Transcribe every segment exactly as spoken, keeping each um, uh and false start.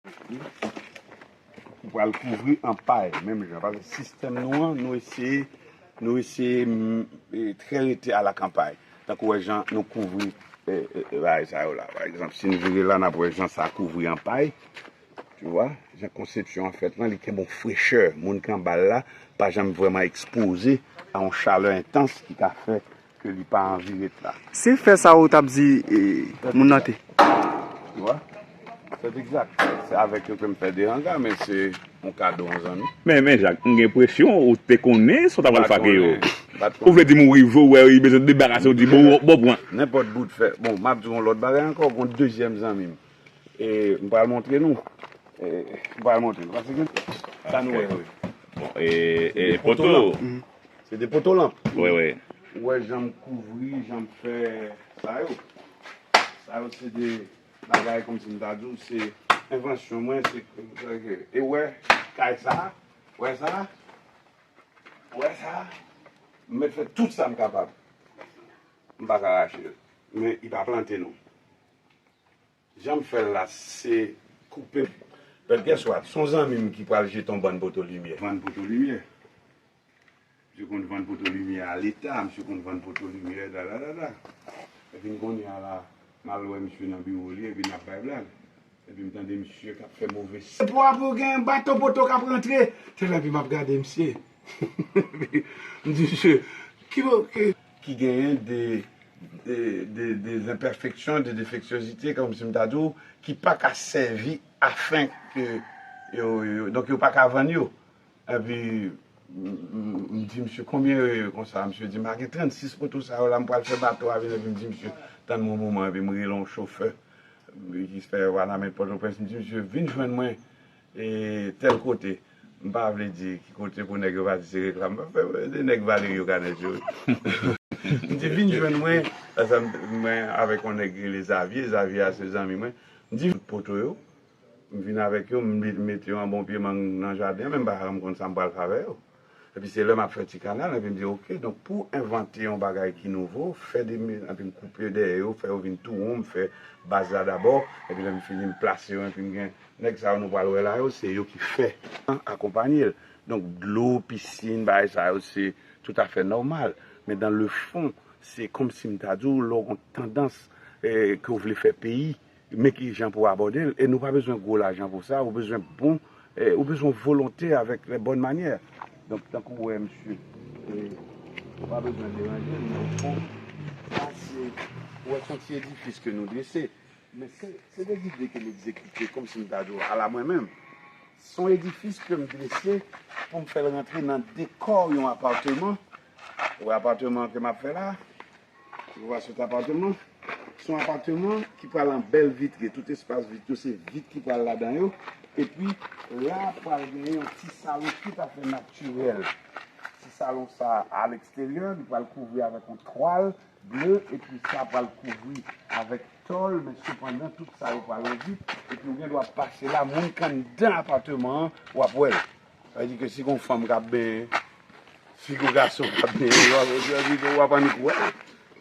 Ki pral kouvri an pay, menm jan. Paske sistèm nou an, nou eseye, nou eseye, mm, e, trè rete a la kanpay. Tankou wè jan nou kouvri, e, e, e, bagay sa yo la. Pa egzanp, si n vire la, n ap wè jan sa kouvri an pay. Tu vois? Jan konsepsyon an fèt lan, li kenbe yon frechè. Moun ki anba l la pa janm vrèman ekspoze a yon chalè entans ki ka fè ke li pa anvi ret la. Se fè sa ou t ap di, e, moun nan te. Tu vois? C'est exact. Se avèk yo ke m fè de hanga, men se yon kado yon zanmi. Men, men, Jak, m gen enpresyon ou te konnen sa w ta pral fè ak yo. Ou vle di m ou rive, ou wè, li bezwen debarase, ou di, bon, bon, pran. Nenpòt bout fè. Bon, m ap di yon lòt bagay ankò, gon dezyèm zanmi m. E, m pral montre nou. E, m pral montre nou. Paske sa nou wè, wi. Bon, e, e, poto. Se de poto lanp. Wi, wi. Ou wè jan m kouvri, jan m fè sa yo. Sa yo se de bagay kòmsi m ta di w, se envansyon mwen, se, e wè kay sa, wè sa, wè sa, m mèt fè tout sa m kapab. M pa ka rache l. Men li pa plante non. Jan m fè l la, se koupe. But guess what? Se yon zanmi m ki pral jete yon bann poto limyè. Bann poto limyè. Misye konn vann poto limyè a Leta, misye konn vann poto limyè, da, da, da, da. Epi m konnen a la, m al wè misye nan biwo li, epi n ap bay blag. Epi m tande misye k ap fè move san. Pou apre w gen bato poto k ap rantre. Tèlè epi m ap gade misye. M di misye, ki bo-, ki, ki genyen de, de, de, de zenpèfeksyon, de defeksyozite, kòmsi m ta di w, ki pa ka sèvi afen ke yo, yo, donk yo pa ka vann yo. Epi, m, m, m di misye, konbyen yo ye konsa? Misye di m, a gen trannsis poto sa yo la, m pral fè bato a vin. Epi m di misye, tann mwen yon moman, epi m rele yon chofè ki fè Wanament Pòtoprens, m di misye, vin jwenn mwen, e, tèl kote. M pa vle di ki kote pou nèg yo pa di se reklam. M pa fè de nèg Valerio Canez yo. M di, vin jwenn mwen, ansanm mwen avèk yon nèg ki rele Xavier. Xavier a se zanmi mwen. M di, poto yo, m vin avèk yo, m met-, mete yo anba yon pye mang nan jaden an, men m pa janm konn sa m pral fè avè yo. Epi se lè m ap fè ti kanal, epi m di, oke, donk pou envante yon bagay ki nouvo, fè de mi-, epi m koupe dèyè yo, fè yo vin tou won, m fè baz la dabò, epi lè m fini, m plase yo, epi m gen nèg sa yo nou pral wè la yo, se yo ki fè akonpanye l. Donk dlo, pisin, bagay sa yo, se toutafè nòmal. Men dans le fond, se kòmsi m ta di w, lè w gen yon tandans, eh, ke w vle fè peyi, men ki jan pou w abòde l. E nou pa bezwen gwo lajan pou sa, ou bezwen bon, eh, ou bezwen volonte avèk les bonnes manières. Donk, tankou w wè, misye, eh, ou pa bezwen deranje l, men o fon, sa se, ou wè, se yon ti edifis ke nou drese. Men se, se de lide ke m egzekite, kòmsi m ta di w, ala mwen menm. Se yon edifis ke m drese pou m fè l rantre nan dekò yon apatman. Ou wè apatman ke m ap fè la? Ou va sot apatman. Se yon apatman ki pral an bèl vitre. Tout espas vit yo, se vit ki pral ladan yo. Epi, la pral genyen yon ti salon toutafè natirèl. Ti salon sa a, a leksteryè, li pral kouvri avèk yon twal ble, epi sa pral kouvri avèk tòl, men sepandan, tout sa yo pral an vit, epi ou gen dwa pase la, moun k anndan apatman an, w ap wè l. Sa vle di ke si gon fanm k ap benyen, si gon gason k ap benyen, w ap, w ap annik wè l.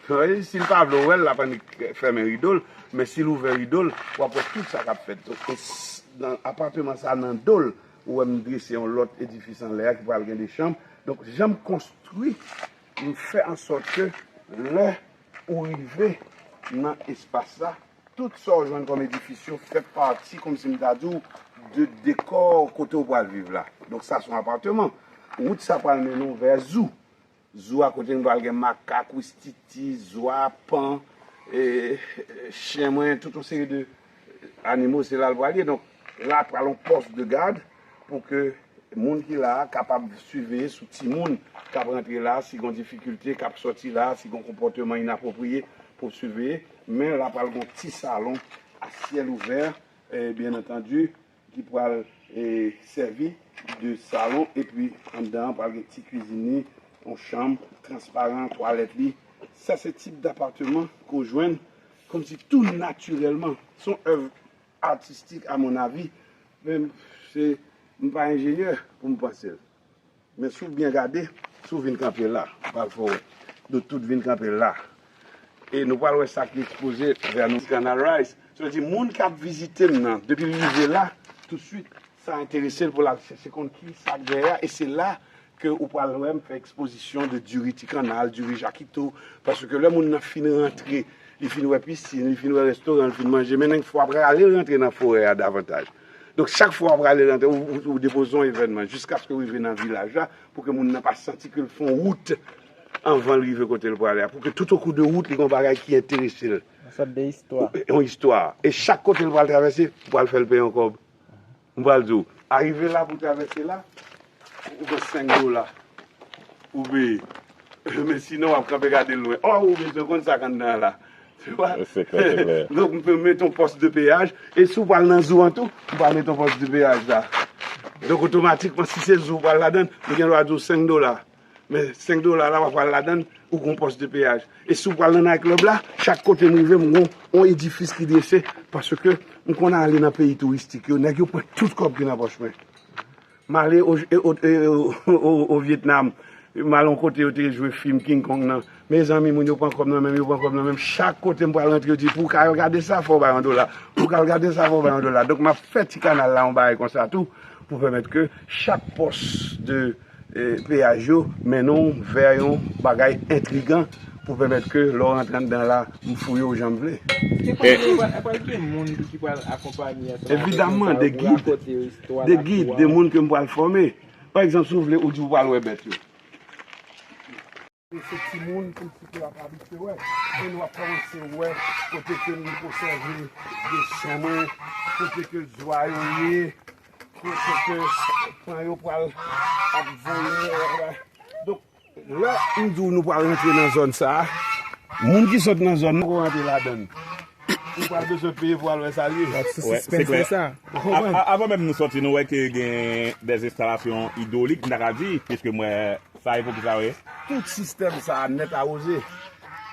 Wi, si l pa vle w wè l, l ap annik fèmen rido l, men si l ouvè rido l, w ap wè tout sa k ap fèt. Donk, e s-, nan apatman sa a, nan do l, ou wè m drese yon lòt edifis anlè a ki pral gen de chanm. Donk, jan m konstwi, m fè an sòt ke lè ou rive nan espas la, tout sa w jwenn kòm edifis yo fè pati, kòmsi m ta di w, de dekò kote w pral viv la. Donk, sa se yon apatman. Wout sa pral mennen w vè Zoo. Zoo a kote nou pral gen makak, wistiti, zwa, pan, e, chen mwen, tout yon seri de animo, se la l pral ye. Donk, la pral yon pòs de gad pou ke moun ki la a kapab siveye sou timoun k ap rantre la a, si gon difikilte, k ap sòti la a, si gon konpòteman inapwopriye pou siveye. Men la pral gon ti salon a syèl ouvè, e, byen antandi, ki pral, e, sèvi de salon, epi anndan an pral gen ti kwizini, yon chanm transparan, twalèt li. Sa se tip dapatman ke w jwenn kòmsi tou natirèlman. Se yon èv atistik, a mon avi, men se, m pa enjenyè pou m panse l. Men si w byen gade, si w vin kanpe la, m pral fè w wè. Nou tout vin kanpe la. E nou pral wè sa ki ekspoze vè nou. Canal Rise. Sa vle di, moun k ap vizite m nan, depi l rive la, Touswit, sa enterese l pou l al chèche konn ki sa k dèyè a, e se la ke ou pral wè m fè ekspozisyon de diri Ti Kannal, diri Jakito, paske lè moun nan fin rantre, li fin wè pisin, li fin wè restoran, li fin manje, men nèg fò ap rale rantre nan forè a davantaj. Donk, chak fwa w ap rale rantre, ou, ou, ou depoze yon evènman jiskaske w rive nan vilaj la, pou ke moun nan pa santi ke l fè yon wout anvan l rive kote l prale a, pou ke tout okou de wout li gen yon bagay ki enterese l. Yon sòt de istwa. Yon istwa. E chak kote l pral travèse, ou pral fè l peye yon kòb. M pral di w, arive la pou travèse la, ou gen senk dola. Ou peye. Men sinon, w ap kanpe gade l lwen. Ò, ou bezwen konn sa k anndan an la. Tu vois? Se klè, se klè. Donk, m pe mete yon pòs de peyaj. E si w pral nan zoo an tou, m pral mete yon pòs de peyaj la. Donk, otomatikman, si se zoo w pral ladan, m gen dwa di w senk dola. Men senk dola la, w ap pral ladan, ou gon pòs de peyaj. E si w pral nan night club la, chak kote m rive, m gon yon edifis ki drese, paske m konn ale nan peyi touristik yo, nèg yo pran tout kòb ki nan pòch mwen. M ale o, o, o, o, o, o Vyetnam, m al yon kote yo te jwe fim King Kong nan. Mezanmi, moun yo pran kòb nan men m, yo pran kòb nan men m. Chak kote m pral rantre, yo di, "Pou w ka al gade sa, fò w bay yon dola. Pou w ka al gade sa, fò w bay yon dola." Donk, m ap fè Ti Kannal la yon bagay konsa tou, pou pèmèt ke chak pòs de e, peyaj yo mennen w vè yon bagay entrigan pou pèmèt ke lè w rantre anndan la, m fouye w jan m vle. E pral gen, pral, pral gen moun ki pral akonpanye ansanm avèk nou, evidamman, de gid, de gid, de moun ke m pral fòme. Pa egzanp, si w vle, ou di w pral wè bèt yo. Se timoun, pitit yo ap abitye wè. E nou ap kòmanse wè kote ke m konsève de chen mwen, kote ke zwa yo ye, kote ke pan yo pral ap voye. Donk, lè m di w nou pral rantre nan zòn sa a, moun ki sot nan zòn nan poko rantre ladan l. Ou pral bezwen peye pou al wè sa l ye. Wè, se klè. Ou konprann? A, a, avan menm nou sòti, nou wè ke gen dè enstalasyon idwolik, m ta ka di, piske m wè sa e pou ki sa w ye. Tout sistèm sa a nèt awoze.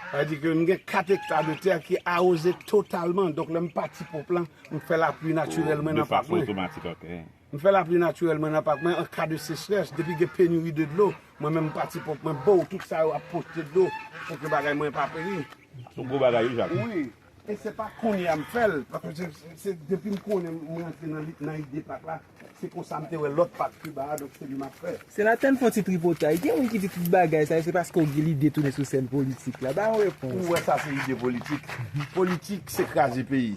Sa vle di ke m gen kat ekta de tè ki awoze totalman. Donk, lè m pati ponp lan, m fè lapli natirèl mwen nan pak mwen. De fason otomatik, ok. M fè lapli natirèl mwen nan pak mwen, an ka de sechrèch, depi gen peniri de dlo, mwen menm m pati ponp mwen, bow, tout sa yo ap pote dlo, pou ke bagay mwen pa peri. Se yon gwo bagay, wi, Jak. Wi. E se pa kounye a m fè l, paske se, se, se depi m konnen mwen antre nan li, nan ide pak la, se konsa m te wè lòt pak Kiba a, donk se li m ap fè. Senatè, n fè yon ti tripotay. Gen moun ki di tout bagay sa yo, se paske w gen lide tounen sou sèn politik la. Ba yon repons. Ou wè sa se ide politik. Politik, se kraze peyi.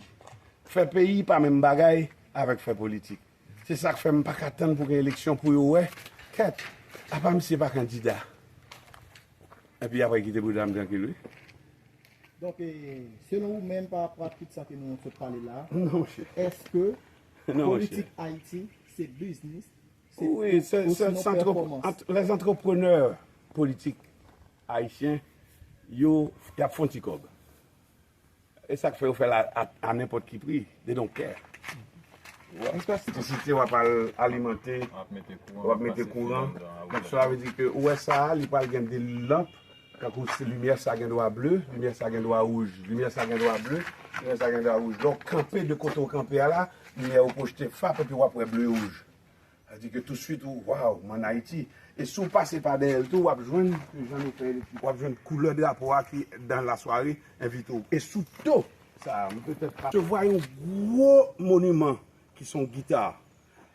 Fè peyi pa menm bagay avèk fè politik. Se sa k fè m pa ka tann pou gen eleksyon pou yo wè. Kèt, apa misye pa kandida? Epi apre kite bouda m trankil, wi. Donk, e, selon ou menm, pa rapò ak tout sa ke nou sot pale la, non, monchè, èske politik Ayiti se biznis, se, wi, se, osinon pèfòmans? Ant-, les entrepreneurs politiques haïtiens, yo, y ap fè yon ti kòb. E sa k fè yo fè l a, a, a nenpòt ki pri, they don't care. Ti site w ap al alimante, w ap mete kouran. Donk, sa vle di ke ou wè sa a, li pral gen de lanp, tankou si limyè sa gen dwa ble, limyè sa gen dwa wouj, limyè sa gen dwa ble, limyè sa gen dwa wouj. Lè w kanpe de kote w kanpe a la, limyè yo pwojte fap epi w ap wè ble wouj. Sa di ke touswit ou, waw, m ann Ayiti. E si w pase pa dèyè l tou, w ap jwenn, jan nou fè elektrik, w ap jwenn koulè drapo a ki, dans la soirée, envite w. E sou do sa a, m petèt pa resevwa yon gwo moniman ki se yon gita.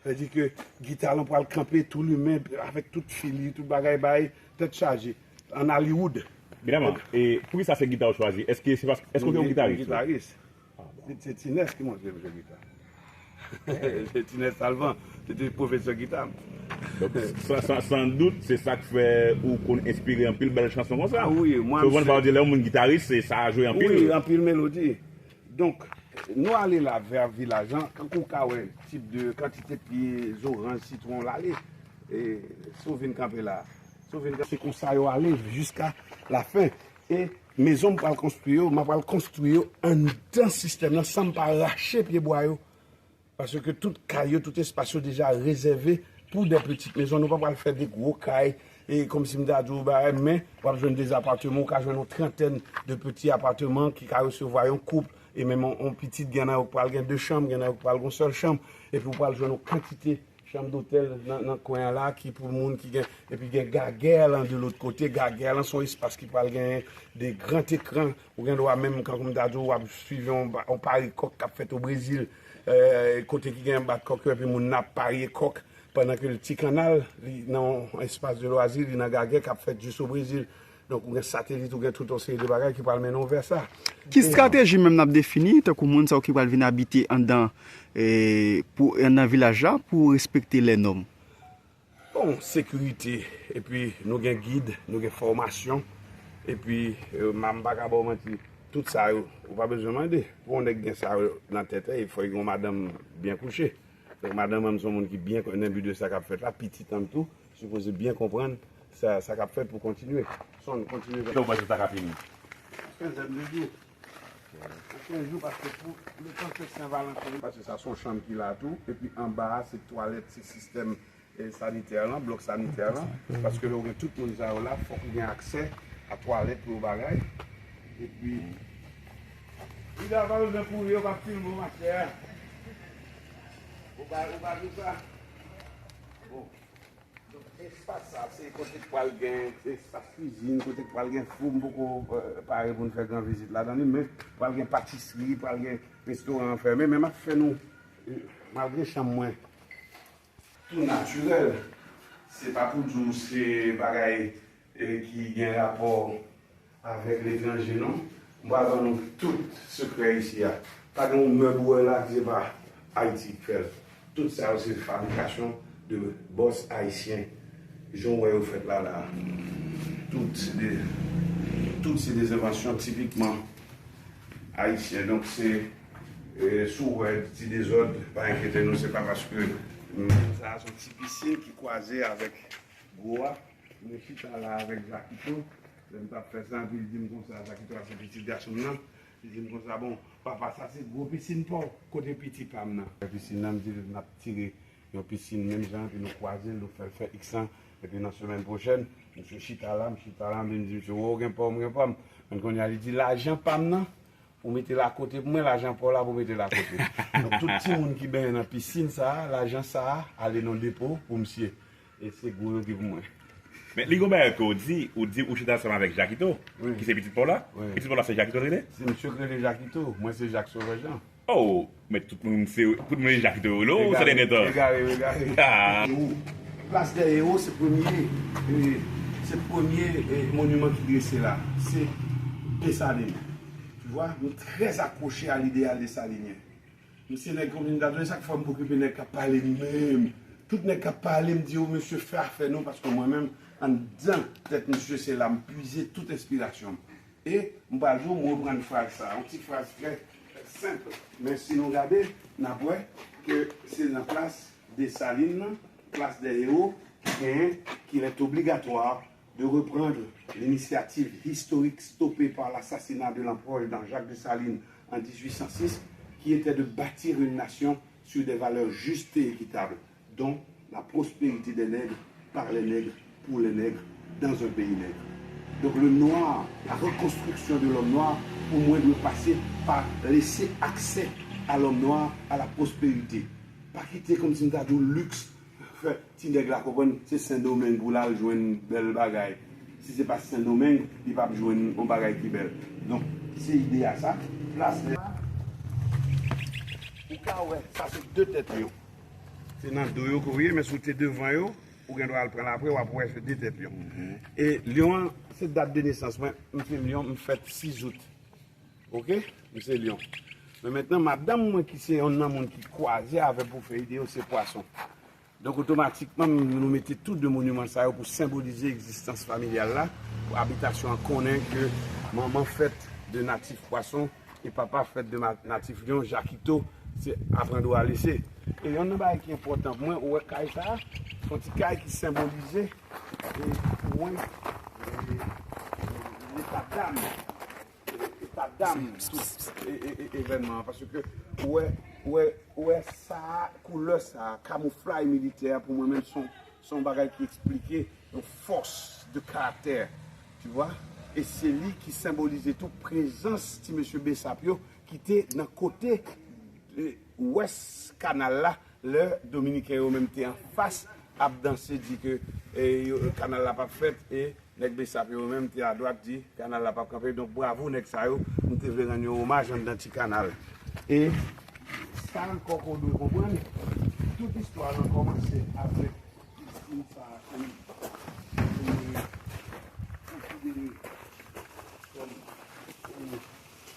Sa di ke gita lan pral kanpe tou limen, avèk tout fil li, tout bagay bay, tèt chaje. Ann Hollywood. Evidaman. E poukisa se gita w chwazi? Èske se paske, èske w te yon gitaris? Gitaris. Se, se Ti Nès ki montre m jwe gita. Se Ti Nès Salvan, se te pwofesè gita m. Donk, san, san, san dout, se sa k fè ou konn enspire anpil bèl chanson konsa. Ah wi, mwen, souvan, nou pa di lè yon moun gitaris, se sa a jwe anpil. Wi, anpil melodi. Donk, nou ale la vè vilaj lan, kankou w ka wè, tip de kantite pye zoranj, sitwon l ale. E, si w vin kanpe la, si w vin kanpe, se konsa yo ale jiska lafen. E mezon m pral konstwi yo, m pral konstwi yo anndan sistèm nan san m pa rache pyebwa yo. Paske tout kay yo, tout espas yo deja rezève pou de pitit mezon. Nou pa pral fè de gwo kay, e kòmsi m ta di w bagay, men w ap jwenn de apatman, ou ka jwenn yon trantèn de piti apatman ki ka resevwa yon koup, e menm yon, yon pitit, gen nan yo k pral gen de chanm, gen nan yo k pral gen yon sèl chanm, epi w pral jwenn yon kantite chanm dotèl nan, nan kwen an la ki pou moun ki gen, epi gen gagè lan de lòt kote. Gagè lan se yon espas ki pral gen de gran ekran. Ou gen dwa menm, kankou m ta di w, w ap swiv yon, yon pari kòk k ap fèt o Brezil. eh, kote ki gen bat kòk yo, epi moun nan ap parye kòk, pandan ke ti kannal, li nan yon espas de lwazi, li nan gagè k ap fèt jis o Brezil. Donk, ou gen satelit, ou gen tout yon seri de bagay ki pral mennen w vè sa. Ki estrateji menm n ap defini, tankou moun sa yo ki pral vin abite anndan, eh, pou, anndan vilaj la, pou respekte lè nòm? Bon, sekirite, epi nou gen gid, nou gen fòmasyon, epi, eh, m, m pa ka ba w manti, tout sa yo, ou pa bezwen mande. Pou yon nèg gen sa yo nan tèt, eh, fò l gen yon madanm byen kouche. Donk, madanm an m se yon moun ki byen konn nan bi de sa k ap fèt la, pitit an m tou, sipoze byen konprann sa, sa k ap fèt pou kontinye. Son, kontinye. Kè w panse sa ka fini? Kenzèn de jou. Kenz jou, paske pou letan fèt Sen Valanten, paske sa se yon chanm ki la tou, epi anba a se twalèt, se sistèm, eh, sanitè lan, blòk sanitè lan, paske lè w gen tout moun sa yo la, fòk ou gen aksè a twalèt pou yo bagay, epi, Ida, pa bezwen kouri, yo p ap filme w, machè. Ou pa, ou pa di sa? Bon. Donk, espas sa, se kote k pral gen espas kwizin, kote k pral gen fou, m poko, eh, pare pou n fè gran vizit ladan li, men pral gen patisri, pral gen restoran fèmen, men m ap fè nou, eh, malgre chanm mwen tou natirèl, se pa pou di w se bagay, eh, ki gen rapò avèk letranje, non. M pral ban nou tout sekrè isi a. Pa gen yon mèb ou wè la ki se pa Ayiti ki fè l. Tout sa yo se fabrikasyon de bòs ayisyen. Jan w wè yo fèt la, la. Tout se de, tout se de envansyon tipikman ayisyen. Donk se, eh, si w wè ti dezòd, pa enkyete nou, se pa paske, mm, sa a se yon ti pisin ki kwaze avèk gwo a. Mwen chita la avèk Jakito. Lè m t ap fè sa, epi li di m konsa, Jakito a se pitit gason m nan. Li di m konsa, bon, papa, sa se gwo pisin pa w. Kote piti pa m nan? Pisin nan, m di l n ap tire yon pisin menm jan, epi nou kwaze l, nou fè l fè iks an. Epi nan semèn pwochèn, misye chita la, m chita la, m vin di misye, o, gen pa w, m gen pa m. Men kounye a, li di, lajan pa m nan, ou mete l akote pou mwen, lajan pa w la pou mete l akote. Donk, tout timoun ki benyen nan pisin sa a, lajan sa a ale nan depo pou misye. E se gwo yo ki pou mwen. Men li gon bagay ke w di, ou di ou chita ansanm avèk Jakito, wi, ki se pitit pa w la? Wi. Pitit pa w la se Jakito l rele? Se misye k rele Jakito, mwen se Jak Sovè Jan. Oh, men tout moun se, tout moun se Jakito yo rele w, sa dènye tan. Egare, egare. Ah. Plas dè Ewo, se premye, eh, se premye, eh, moniman ki drese la. Se Desalin. Tu vois, nou trè akwoche a lideyal desalinyen. M se nèg konbyen date, e sa k fè m okipe nèg k ap pale menm. Tout nèg k ap pale, m di yo, mesye, fè afè nou, paske mwen menm, anndan tèt misye, se la m pwize tout enspirasyon m. E m pral di w, m reprann fraz sa a, yon ti fraz trè senp. Men si nou gade, n ap wè ke se nan plas Desalin nan, plas dè Ewo, ki genyen, qu'il est obligatoire de reprendre l'initiative historique stoppée par l'assassinat de l'empereur Jean-Jacques Dessalines en dix-huit cent six, qui était de bâtir une nation sur des valeurs justes et équitables, dont la prospérité des nègres, par les nègres, pour les nègres, dans un pays nègre. Donc le noir, la reconstruction de l'homme noir, pour moi, doit passer par laisser accès à l'homme noir à la prospérité. Pa kite kòmsi m ta di w liks fè ti nèg la konprann se Sendomeng pou l al jwenn bèl bagay. Si se pa Sendomeng, li p ap jwenn yon bagay ki bèl. Donk, se ide a sa. Plas lè ou ka wè, sa se de tèt lyon. Se nan do yo ke w ye, men si w te devan yo, ou gen dwa al pran l apre, w ap wè se de tèt lyon. E lyon an, se dat de nesans mwen. M se lyon, m fèt sis out. Oke? M se lyon. Men mentnan, madanm mwen ki se yonn nan moun ki kwaze avè m pou fè ide yo, se pwason. Donk, otomatikman, nou mete tou de moniman sa yo pou senbolize egzistans familyal la, pou abitasyon an konnen ke manman fèt de natif pwason e papa fèt de ma-, natif lyon, Jakito, se aprann ou a lese. E yonn nan bagay ki enpòtan pou mwen, ou wè kay sa a, se yon ti kay ki senbolize, e, pou mwen, e, leta dam. Eta dam tout e, e, e, evènman an, paske ou wè, ou wè, ou wè sa, koulè sa, kamouflay militè a, pou mwen menm, se yon, se yon bagay ki eksplike yon fòs de karaktè, tu vois? E se li ki senbolize tou prezans ti mesye Besap yo ki te nan kote, e, wès kanal la, lè Dominiken yo menm te anfas ap danse, di ke, e, yo, kanal la p ap fèt, e nèg Besap yo menm te adwat di kanal la p ap kanpe. Donk, bravo nèg sa yo, m te vle rann yo omaj anndan ti kanal. E Sa ankò ke w dwe konprann, tout istwa lan kòmanse avèk pisin sa a ke nou, ke nou konsidere kòm,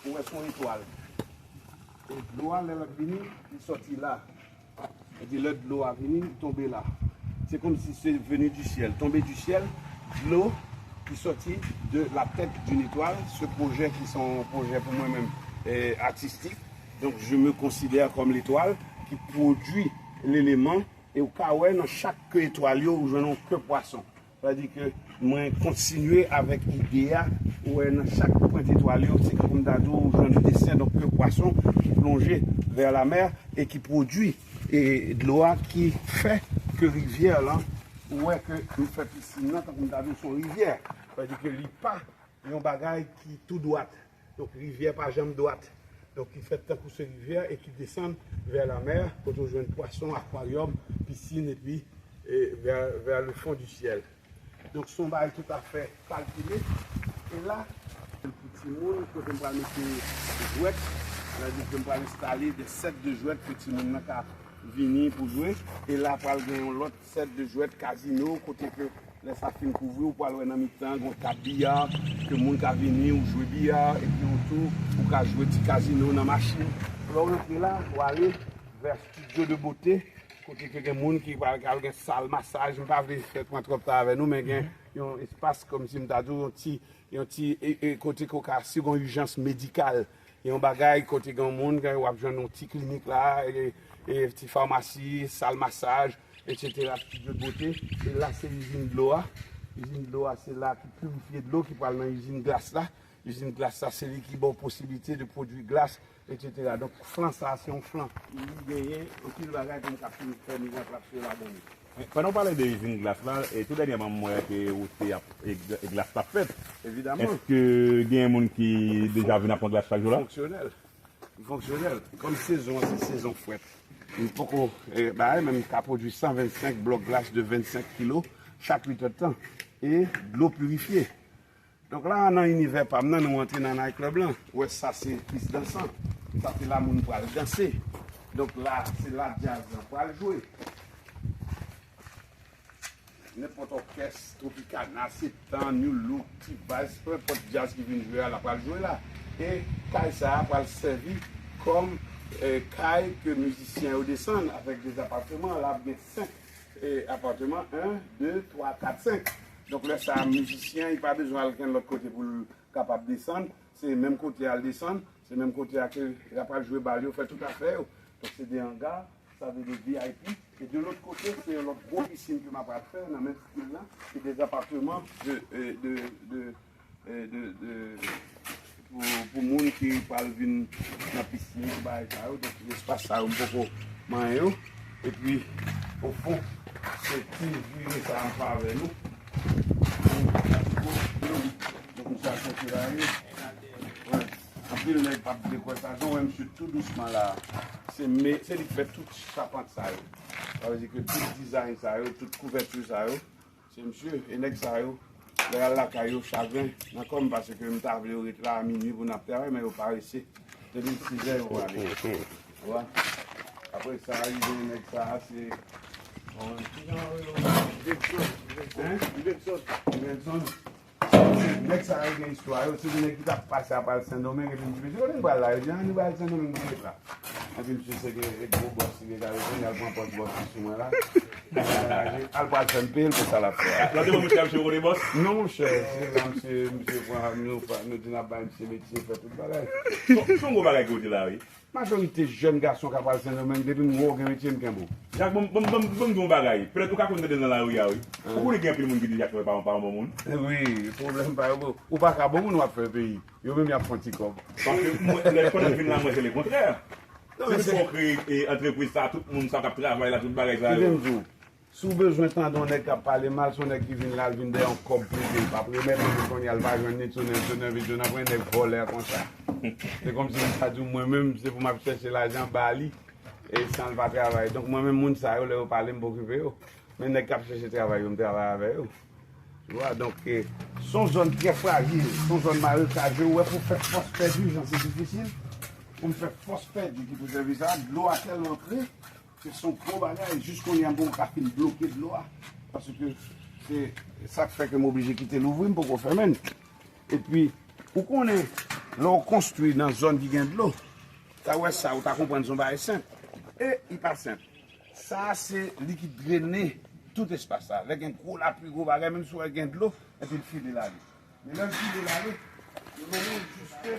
ou wè, se yon etwal. E dlo a, lè l ap vini, li sòti la. Epi lè dlo a vini, li tonbe la. Se kòmsi se venu du ciel, tombé du ciel, dlo ki sòti de la tête d'une étoile. Ce projet ki se yon pwojè pou mwen menm, eh, atistik. Donc, je me considère comme l'étoile qui produit l'élément. E ou ka wè nan chak ke etwal yo, ou jwenn yon ke pwason. Sa vle di ke mwen kontinye avèk ide a, ou wè nan chak pwent etwal yo, se kòm m ta di w, ou jwenn desen, donk, ke pwason ki plonje vers la mer e ki pwodui, e dlo a ki fè ke rivyè lan, ou wè ke m fè pisin nan, tankou m ta di w, se yon rivyè. Sa vle di ke li pa yon bagay ki tou dwat. Donk, rivyè pa janm dwat. Donk, ki fèt tankou se rivyè e ki desann vè lamè, kote w jwenn pwason, akwaryòm, pisin, epi, e, vè, vè le fon di syèl. Donk, se yon bagay toutafè kalkile. E la, pou timoun, kote m pral mete jwèt, sa vle di ke m pral enstale de sèt de jwèt ke timoun nan ka vini pou jwe. E la, pral gen yon lòt sèt de jwèt kazino, kote ke lè sa fin kouvri, ou pral wè nan mitan, gon tab biya, ke moun ka vini, ou jwe biya, epi otou, ou ka jwe ti kazino nan machin. Lè w rantre la, w ale vè studio de beauté, kote ke gen moun ki pral, pral gen sal masaj. M pa vle fè pran twòp tan avè nou, men gen yon espas, kòmsi m ta di w, yon ti, yon ti, e, e, kote ke w ka, si gon ijans medikal, yon bagay kote gen moun, w ap jwenn yon ti klinik la, e, e, ti famasi, sal masaj, etsetera, studio de beauté. E la, se izin dlo a. Izin dlo a, se la ki pirifye dlo ki pral nan izin glas la. Izin glas la, se li ki ba w posiblite de pwodui glas, etsetera. Donk, flan sa, se yon flan. Li genyen anpil bagay pou n ka fin fè mizanplase yo ladan li. Pandan w pale de izin glas la, e tou dènyèman m wè ke ou te ap, e, e glas t ap fèt. Evidaman. Èske gen moun ki deja vin ap pran glas chak jou la? Fonksyonèl. Fonksyonèl. Kòm sezon an se sezon frèt, m poko, e, bagay, men m ka pwodui san vennsenk blòk glas de vennsenk kilo chak uit èdtan. E dlo pirifye. Donk la, nan inivè pa m nan, nou antre nan night club lan. Ou wè, sa se pis dansan. Sa se la moun pral danse. Donk la, se la djaz lan pral jwe. Nenpòt òkès, Tropicana, Septan, Nu Look, T-Vice, peu importe djaz ki vin jwe a, la pral jwe la. E kay sa a pral sèvi kòm, eh, kay ke mizisyen yo desann avèk de apartman. La ap gen senk, eh, apartman, en, de, twa, kat, senk. Donk, lè sa a, mizisyen, li pa bezwen al kenn lòt kote pou l kapab desann. Se menm kote a l desann, se menm kote a ke y ap al jwe bal yo, fè tout afè yo. Donk, se de anga, sa vle di V I P. E de lòt kote, se yon lòt gwo pisin ke m ap al fè nan menm stil la. Se de apartman de, eh, de, de, eh, de, de, pou, pou moun ki pral vin nan pisin, pou bagay sa yo. Donk, espas sa yo, m poko manyen yo. Epi, ofon, se ti vire sa a m fè avè nou. Donk, misye ap sòti la, wi. Wè. Anpil nèg p ap vle kwè sa. Jan w wè misye tou dousman la. Se me, se li k fè tout chapant sa yo. Sa vle di ke tout dizayn sa yo, tout kouvèti sa yo, se misye. E nèg sa yo, lè y al lakay yo, chagren nan kò m, paske m ta vle yo ret la a minui pou n ap travay, men yo parese. Depi sizè yo prale. Ou wè? Apre sa, rive nèg sa a, se, bon, ki jan yo rele l? Gregson. Hein? Gregson. Gregson. Nèg sa yo gen istwa yo, se de nèg ki t ap pase ap al Sendomeng, epi m di, "Mesye, kote n pral la?" Yo di, "Ah, nou pral Sendomeng, nou ret la." Epi misye se gen gwo bòs li deja reponn, y al pran pòz bòs li sou mwen la. Al pral fè m peye l pou sa l ap fè a. Nan devan misye, misye kote bòs? Non, monchè, se la, misye, misye pran, nou, nou di n ap bay misye metye, fè tout bagay. Se, se yon gwo bagay ke w di la, wi. Majorite jèn gason k ap al Sendomeng, depi m wè w gen metye, m kenbe w. Jak, ban m, ban m, ban m, ban m di w yon bagay. Petèt ou ka konn tande nan lari a, wi. Ou konnen gen anpil moun ki di Jak pa, pa yon bon moun. Wi, pwoblèm pa yo, bro. Ou pa ka bon moun, w ap fè peyi. Yo menm, y ap fè yon ti kòb. Paske mwen, lè, pandan m vin la, mwen, se lekontrè. Non, se men pou w kreye, e, antrepriz sa, tout moun sa k ap travay la, tout bagay sa yo. Kite m di w, si w bezwen tande yon nèg k ap pale mal, se yon nèg ki vin la, l vin dèyè yon kòb pou l di l p ap remèt, epi kounye a l pa jwenn ni sou nen, sou nen, vin jwenn apre nèg vòlè konsa. Se kòmsi m ta di w, mwen menm, se pou m ap chèche lajan ba li, e san l pa travay. Donk, mwen menm, moun sa yo, lè yo pale, m pa okipe yo. Men nèg k ap chèche travay yo, m travay avè yo. Tu vois, donk, e, se yon zòn trè frajil, se yon zòn marekajè, ou wè pou fè fòs pèdi, jan se difisil. Pou m fè fòs pèdi ki pou sèvi sa, dlo a tèlman pre, se son gwo bagay, jis kounye a m poko ka fin bloke dlo a. Paske se sa k fè ke m oblije kite louvri, m poko fèmen l. Epi, ou konnen, lè w konstwi nan zòn ki gen dlo, ta wè sa, ou ta konprann se yon bagay senp. E, li pa senp. Sa a se li ki drene tout espas la. Lè gen gwo lapli, gwo bagay, menm si w wè gen dlo, epi l file l ale. Men lè l file l ale, yo mennen l jiske,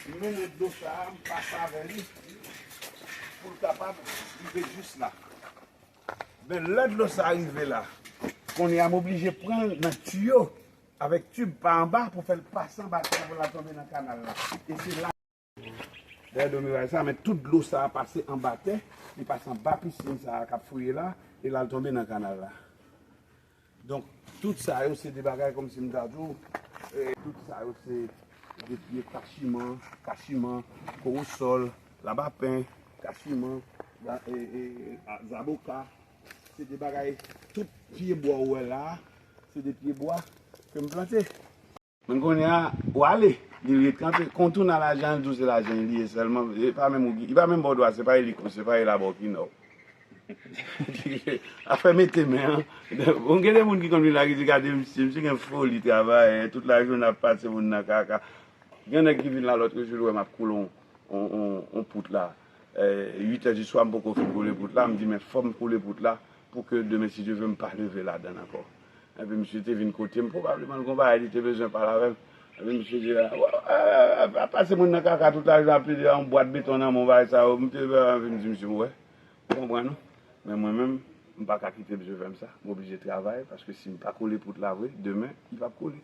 yo mennen dlo sa a, m pase avè li, pou l kapab rive jis la. Men lè dlo sa a rive la, kounye a m oblije pran l nan tiyo, avèk tib pa anba pou fè l pase anba tè a pou l al tonbe nan kanal la. E se la. Dèyè do miray sa, men tout dlo sa a pase anba tè, li pase anba pisin sa a k ap fouye la, e l al tonbe nan kanal la. Donk, tout sa yo se de bagay kòmsi m ta di w, e, tout sa yo se de pye kachiman, kachiman, kowosòl, labapen, kachiman, za- e, e, a- zaboka. Se de bagay, tout pye bwa ou wè la a, se de pye bwa ke m plante. Men kounye a, w ale, li ret kanpe. Kon tou nan lajan, l di w se lajan li ye sèlman. E pa menm ou ki, li pa menm ba w dwa, se pa li, se pa li la ba w ki nò. Afè mete men an. Bon, gen de moun ki konn vin la ki di, "Gade misye, misye gen foli travayè, tout lajounen ap pase moun nan kaka." Gen nèg ki vin la lòt jou, l wè m ap koule yon, yon, yon, yon pout la. E, uit è di swa, m poko fin koule pout la, m di, "Men fò m koule pout la, pou ke demen, si Dye vle, m pa leve ladan l ankò." Epi misye te vin kote m, pwobableman l gon bagay li te bezwen pale avè m. Epi misye di, "A, a, a, a, pase moun nan kaka tout lajounen ap plede yon bwat beton nan men w, bagay sa yo." M te leve, epi m di, "Misye, m wè, m konprann ou. Men mwen menm, m pa ka kite misye fè m sa. M oblije travay, paske si m pa koule pout la vre, demen, li p ap koule."